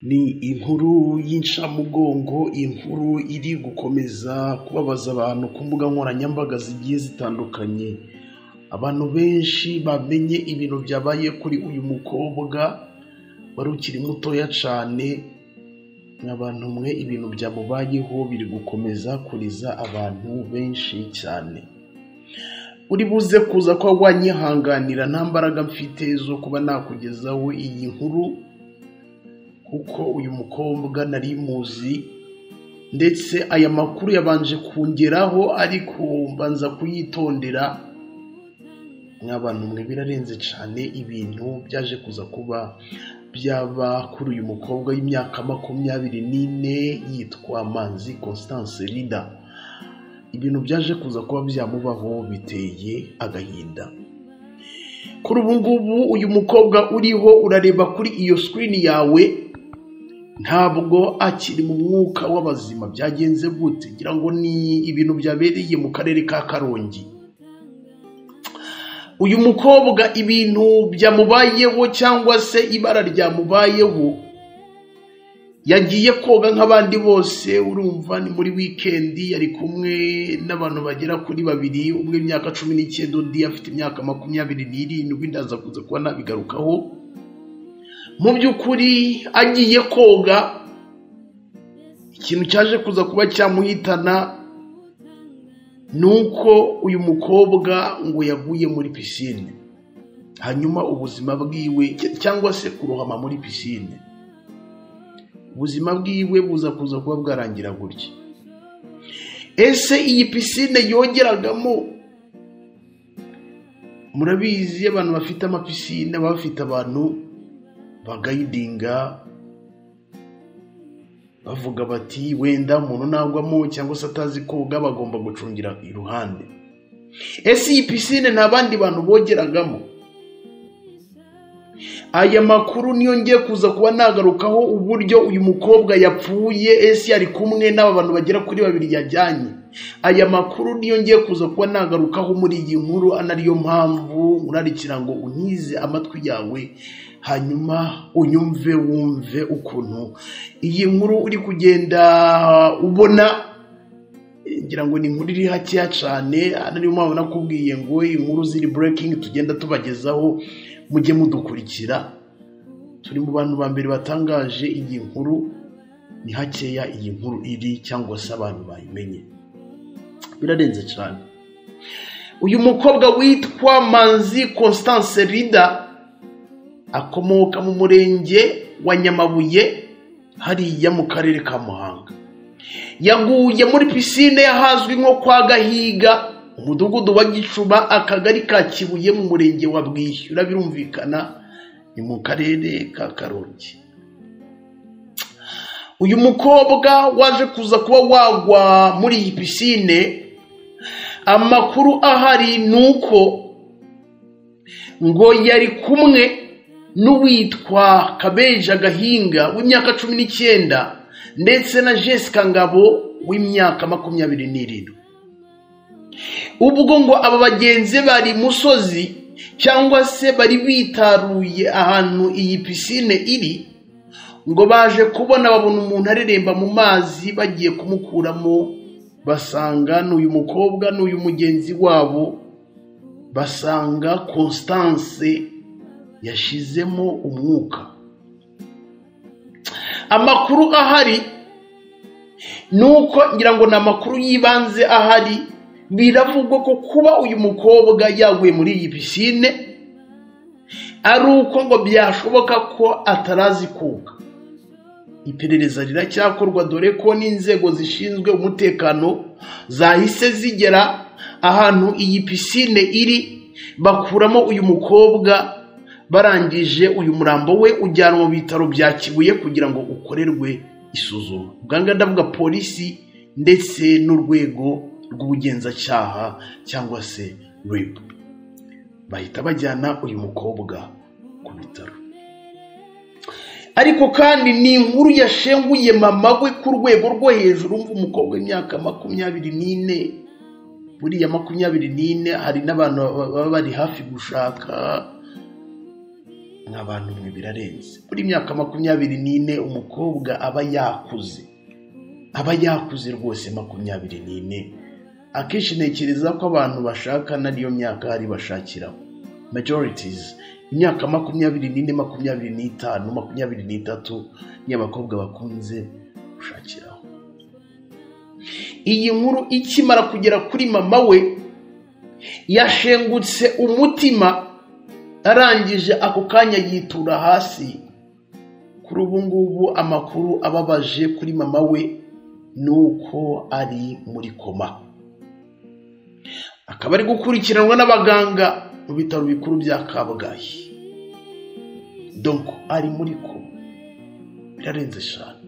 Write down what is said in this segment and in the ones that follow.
Ni inkuru y'incamugongo, inkuru iri gukomeza kubabaza abantu ku mbuga nkoranyambaga zigiye zitandukanye. Abantu benshi bamenye ibintu byabaye kuri uyu mukobwa wari ukiri mutoya cyane, abantu mwe ibintu byamubayeho biri gukomeza kuriza abantu benshi cyane. Uri buze kuza ko wanyihanganira, nta mbaraga mfite zo kuba nakugezaho iyi nkuru, kuko uyu mukobwa nari muzi, ndetse aya makuru yabanje kungeraho ariko mbanza kuyitondera. Nk'abantu mwe birarenze cyane ibintu byaje kuza kuba byaba kuri uyu mukobwa w'imyaka 24 yitwa Manzi Constance Rida. Ibintu byaje kuza kuba byamubaho biteye agahinda. Kuri ubu ngubu uyu mukobwa uriho urareba kuri iyo screen yawe ntabwo akiri mu mwuka w'abazima. Byagenze gute? Ngira ngo ni ibintu byabereye mu karere ka Karongi. Uyu mukobwa ibintu byamubayeho cyangwa se ibara ryamubayeho, yagiye koga nk'abandi bose, urumva ni muri wikendi, yari kumwe n'abantu bagera kuri babiri, umwe imyaka 19 undi afite imyaka 27, ndaza kuza kuba nabigarukaho. Mu by'ukuri agiye koga, ikintu cyaje kuza kuba cyamuhitana nuko uyu mukobwa ngo yaguye muri pisine, hanyuma ubuzima bwiwe cyangwa se kurohama muri pisine, ubuzima bwiwe buza kuza kuba bwarangira gutya. Ese iyi pisine yogeragamo, murabizi abantu bafite amapisine baba bafite abantu bagayidinga bavuga bati wenda umuntu nagwamo cyangwa se atazi koga bagomba gucungira iruhande. Ese iyi pisine nta bandi bantu bogeragamo? Aya makuru niyo ngiye kuza kuba nagarukaho, uburyo uyu mukobwa yapfuye, ese yari kumwe n'aba bantu bagera kuri babiri yajyanye. Aya makuru niyo ngiye kuza kuba nagarukaho muri iyi nkuru, anariyo mpamvu nkurarikira ngo unyize amatwi yawe, hanyuma unyumve wumve ukuntu iyi nkuru uri kugenda ubona. Ngira ngo ni inkuru iri hakeya cyane, anariyo mpamvu nakubwiye ngo inkuru ziri breaking tugenda tubagezaho, mujye mudukurikira. Turi mu bantu ba mbere batangaje iyi nkuru, ni hakeya iyi nkuru iri cyangwa se abantu bayimenye, birarenze cyane. Uyu mukobwa witwa Manzi Constance Rida akomoka mu murenge wa Nyamabuye hariya mu karere ka Muhanga. Yaguye muri pisine yahazwi nko kwa Gahiga, umudugudu wa Gicuba, akagari ka Kibuye mu murenge wa Bwishyura, birumvikana ni mu karere ka Karongi. Uyu mukobwa waje kuza kuba wagwa muri iyi pisine, amakuru ahari nuko ngo yari kumwe n'uwitwa Kabeja Gahinga w'imyaka 19 ndetse na Jessica Ngabo w'imyaka 27. Ubwo ngo aba bagenzi bari musozi cyangwa se bari bitaruye ahantu iyi pisine iri, ngo baje kubona babona umuntu areremba mu mazi, bagiye kumukuramo basanga n'uyu mukobwa n'uyu mugenzi wabo, basanga Constance yashizemo umwuka. Amakuru ahari nuko ngira ngo ni amakuru yibanze ahari, biravugwa ko kuba uyu mukobwa yaguye muri iyi pisine ari uko ngo byashoboka ko atarazi koga. Iperereza riracyakorwa, dore ko n'inzego zishinzwe umutekano zahise zigera ahantu iyi pisine iri, bakuramo uyu mukobwa, barangije uyu murambo we ujyanwa mu bitaro bya Kibuye kugira ngo ukorerwe isuzuma. Ubwanga ndavuga polisi ndetse n'urwego rw'ubugenzacyaha cyangwa se RIB, bahita bajyana uyu mukobwa ku bitaro. Ariko kandi ni inkuru yashenguye mama we ku rwego rwo hejuru. Umva umukobwa w'imyaka 24, buriya 24 hari n'abantu baba bari hafi gushaka, Nk'abantu mwe, birarenze. Muri myaka 24 umukobwa aba yakuze, aba yakuze rwose. 24, akenshi ntekereza ko abantu bashaka nariyo myaka hari bashakiraho, majorities imyaka 24, 25, 23 ni abakobwa bakunze gushakiraho. Iyi nkuru ikimara kugera kuri mama we, yashengutse umutima, arangije ako kanya yitura hasi. Kuri ubu ngubu amakuru ababaje kuri mama we ni uko ari muri koma, akaba ari gukurikiranwa n'abaganga mu bitaro bikuru bya Kabgayi. Donc ari muri koma, birarenze cyane.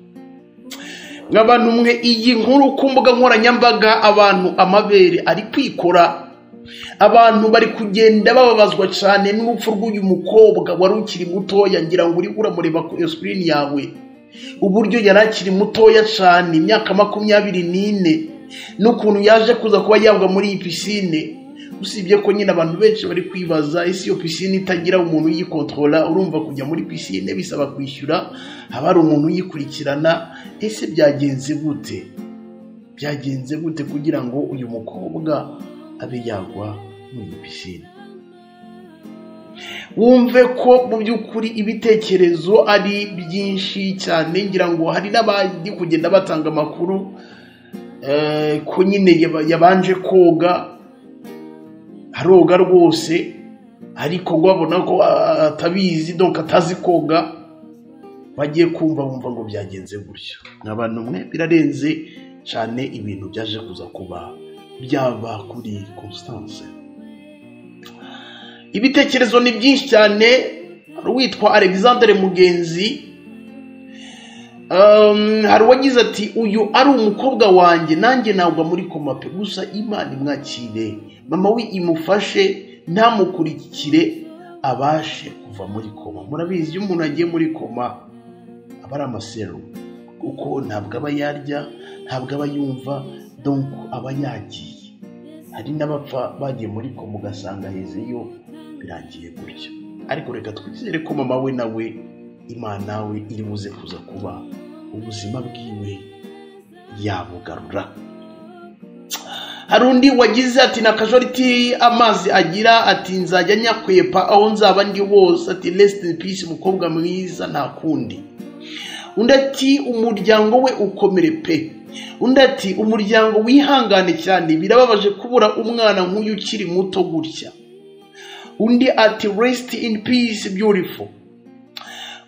Nk'abantu mwe, iyi nkuru ku mbuga nkoranyambaga abantu amabere ari kwikora. Abantu bari kugenda bababazwa cyane n'urupfu rw'uyu mukobwa wari ukiri mutoya. Ngira ngo uri uramureba ku screen yawe, uburyo yari akiri mutoya cyane, imyaka 24, n'ukuntu yaje kuza kuba yagwa muri iyi piscine. Usibye ko nyine abantu benshi bari kwibaza ese iyo piscine itagira umuntu uyikontorora? Urumva kujya muri piscine bisaba kwishyura, haba hari umuntu uyikurikirana. Ese byagenze gute, byagenze gute kugira ngo uyu mukobwa abe yagwa muri iyi piscine? Wumve ko mu by'ukuri ibitekerezo ari byinshi cyane. Ngira ngo hari n'abandi kugenda batanga amakuru ko nyine yabanje koga, aroga rwose, ariko ngo babona ko atabizi, donc atazi koga. Bagiye kumva bumva ngo byagenze gutyo. Abantu mwe, birarenze cyane ibintu byaje kuza kuba byaba kuri Constance. Ibitekerezo ni byinshi cyane. Hari uwitwa Alexandre Mugenzi, hari uwagize ati: "Uyu ari umukobwa wanjye, nanjye nagwa muri koma pe. Gusa Imana imwakire, mama we imufashe, ntamukurikire, abashe kuva muri koma." Murabizi, iyo umuntu agiye muri koma aba ari amaseru, kuko ntabwo aba yarya, ntabwo aba yumva, donc aba yagiye. Hari n'abapfa bagiye muri koma, ugasanga ahezeyo, birangiye gutyo. Ariko reka twizere ko mama we nawe Imana we iri buze kuza kuba ubuzima bwiwe yabugarura. Hari undi wagize ati: "Na kajoriti amazi agira," ati: "Nzajya nyakwepa aho nzaba ndi hose," ati: "Rest in peace mukobwa mwiza, nta kundi." Undi ati: "Umuryango we ukomere pe." Undi ati: "Umuryango wihangane cyane, birababaje kubura umwana nk'uyu ukiri muto gutya." Undi ati: "Rest in peace, beautiful."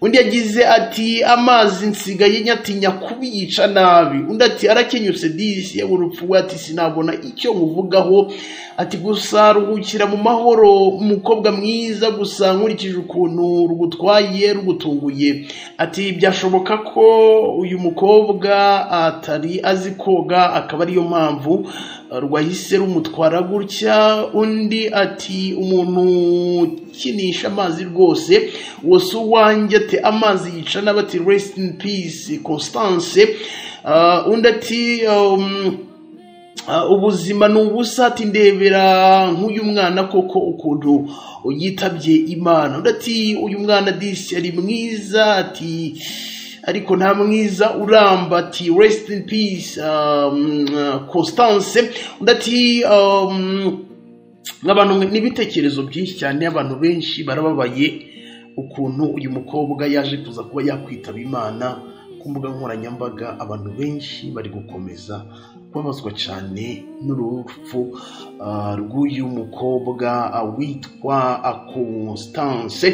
Undi yagize ati: "Amazi nsigaye nyatinya kubica nabi." Undi ati: "Arakenyutse disi, yewe urupfu we." Ati: "Sinabona icyo nkuvugaho," ati: "Gusa ruhukira mu mahoro umukobwa mwiza. Gusa nkurikije ukuntu rugutwaye, rugutunguye," ati: "Byashoboka ko uyu mukobwa atari azi koga, akaba ariyo mpamvu rwahise rumutwara gutya." Undi ati: "Umuntu ukinisha amazi rwose, uwo si uwanjye," ati: "Amazi yica nabi," ati: "Rest in peace, Constance." Undi ati: "Ubuzima ni ubusa," ati: "Ndebera nk'uyu mwana koko ukuntu yitabye Imana." Undi ati: "Uyu mwana disi ari mwiza," ati: "Ariko nta mwiza uramba," ati: "Rest in peace, Constance." Undi ati nk'abantu, n'ibitekerezo byinshi cyane. Abantu benshi barababaye ukuntu uyu mukobwa yaje kuza kuba yakwitaba Imana. Ku mbuga nkoranyambaga abantu benshi bari gukomeza kubabazwa cyane n'urupfu rw'uyu mukobwa witwa Constance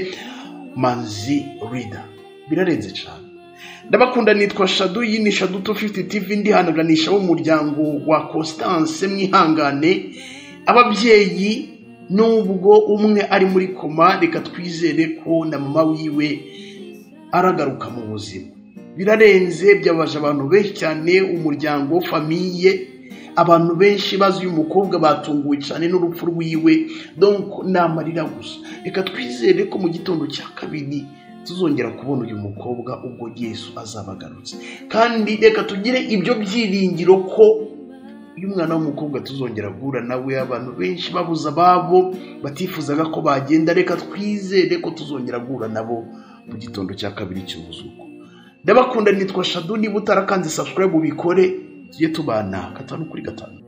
Manzi Rida. Birarenze cyane. Ndabakunda, nitwa Shadu, iyi ni Shadu 250 TV. Ndihanganisha w'umuryango wa Constance, mwihangane ababyeyi. Nubwo umwe ari muri koma, reka twizere ko na mama wiwe aragaruka mu buzima. Birarenze, byabaje abantu benshi cyane, umuryango, famille. Abantu benshi bazi uyu mukobwa batunguwe cyane n'urupfu rwiwe, donc ni amarira gusa. Reka twizere ko mu gitondo cya kabiri tuzongera kubona uyu mukobwa ubwo Yesu azaba agarutse, kandi reka tugire ibyo byiringiro ko Uyu mwana w'umukobwa tuzongera guhura nawe. Abantu benshi babuze ababo batifuzaga ko bagenda, reka twizere ko tuzongera guhura nabo mu gitondo cya kabiri cy'umuzuko. Ndabakunda, nitwa Shadu. Niba utarakanze subscribe ubikore, tujye tubana 5 kuri 5.